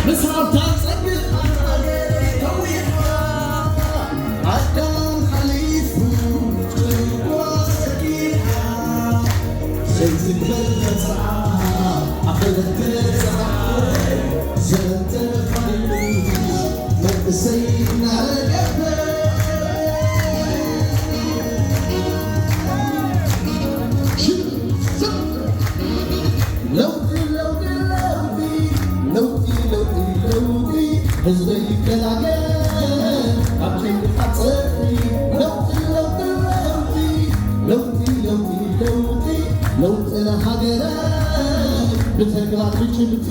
ምስ ሃብታ ጸግብ ኣርሓ ከዊሕካ ኣዳም ሓሊፉ ክጓዝ ጸጊብካ ሰይትግበር ተጽዓ ኣኸለተ ጸሓ ዘበን ተፋሪቑ መንእሰይ እናረገፈ ሽም ለውጢ ለውጢ ለውጢ ለውጢ ለውጢ ለውጢ ህዝበይ ይገላገል ካብ ጭንቀት ጸጥቲ ለውጢ ለውጢ ለውጢ ለውጢ ለውጢ ለውጢ ለውጢ ለሃገረ ብተግባር ብጭብጢ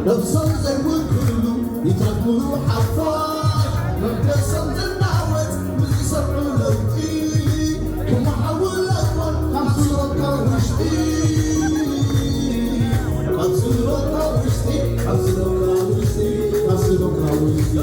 ነፍሶም ዘይውክሉ ይትረፍ ሙሉእ ሓፋሽ መንፈሶም ዝናወጽ ምስ ዝሰምዑ ለውጢ ክመሓውለዎም ካብ ስሮካ ውሽጢ ካብ ስሮካ ውሽጢ ካብ ስሮካ ውሽጢ ካብ ስሮካ ውሽጢ